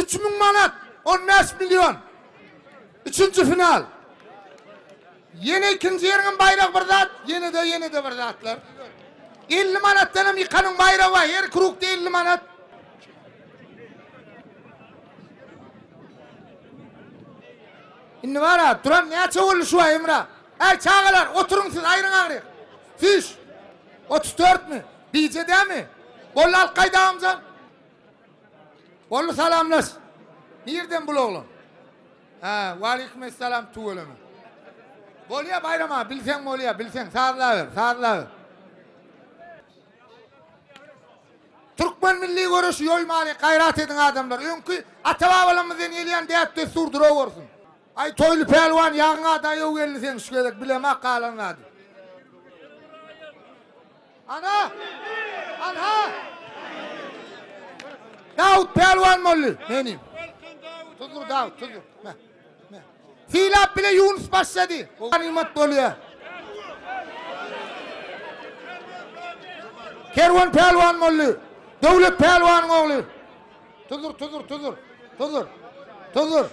3000 manat, 15 million. Üçünji final. Ýene ikinji ýeriňem baýragy bir zat, ýene-de, ýene-de bir zatlar. 50 manatdan hem ýykanyň baýragy bar, her krugda 50 manat. Indi bar-a, duran näçe boldy şu aý Hemra? Äý, çagalar, oturyň siz, aýryň aňryk. Süýş. 34-mi? Bije dämi? Boldy, alyp gaýt agamjan. Boldy, salamlaş. Nirden bul oglan? Hä, waleýkim essalam tüweleme. Bolýa Baýram aga, bilseň bolýa, bilseň sazlaber, sazlaber. Türkmen milli göreşi ýoýmaly, gaýrat ediň adamlar. Öňki ata-babalarymyzdan gelýän däp-dessur durawersin. Aý Toýly pälwan ýagyňa daýaw geldi seň şu gezek bilemak galan zady. Ana! Anha! Dawut pälwan boldy. Meni. Tuzdur Dawut, tuzdur. Me. Me. Sylap bile Ýunus başlady. Ganymat bolýar. Kerwen pälwan boldy. Döwlet pälwanyň ogly. Tuzdur, tuzdur, tuzdur. Tuzdur. Tuzdur.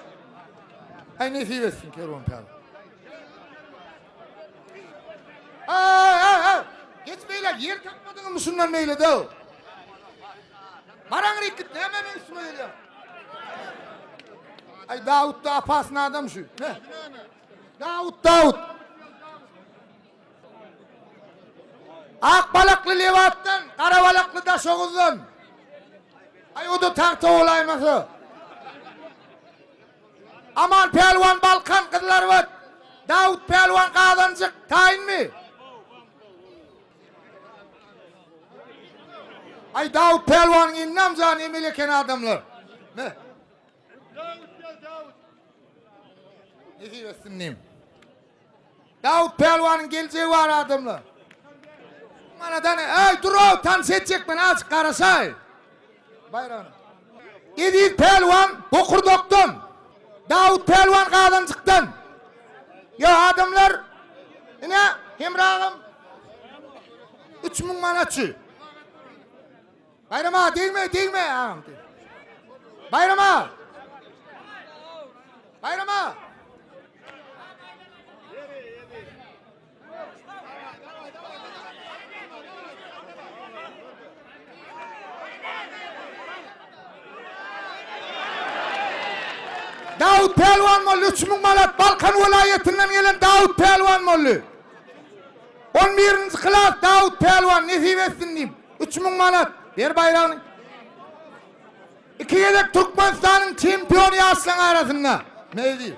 Aý nesip etsin Kerwen pälwan. Aý, aý, aý. Geç beýle, ýer tapmadyňmy şundan beýle de. Bar aňryk git, näme meň üstüme gelýär? Aý Dawut da apasny adam şu. Ne? Dawut, Dawut. Ak balakly Lebapdan, gara balakly Daşoguzdan. Aý o da tagta bolaýmasa. Aman pälwan Balkan Gyzylarbat, Dawut pälwan Gazanjyk taýynmy? Aý Dawut pälwanyň indi jany emel eken adamlar. Me. Dawut gel Dawut. Nesip etsin diýim. Dawut pälwanyň geljegi bar adamlar. Manadan aý dur-ow tans etjek men azjyk garaşaý. Baýragyny. Eziz pälwan Bokurdakdan. Dawut pälwan Gazanjykdan. Ýa adamlar ine Hemra agam 3000 manatçy. Baýram aga degme degme agam. Baýram aga. Baýram aga. Dawut Pälwan boldy 3000 manat Balkan welaýatyndan gelen Dawut Pälwan boldy. 11-nji klas Dawut Pälwan nesip etsin diýip 3000 manat ber baýragyny. Iki gezek Türkmenistanyň çempiony ýaşlaryň arasynda. Mehdi.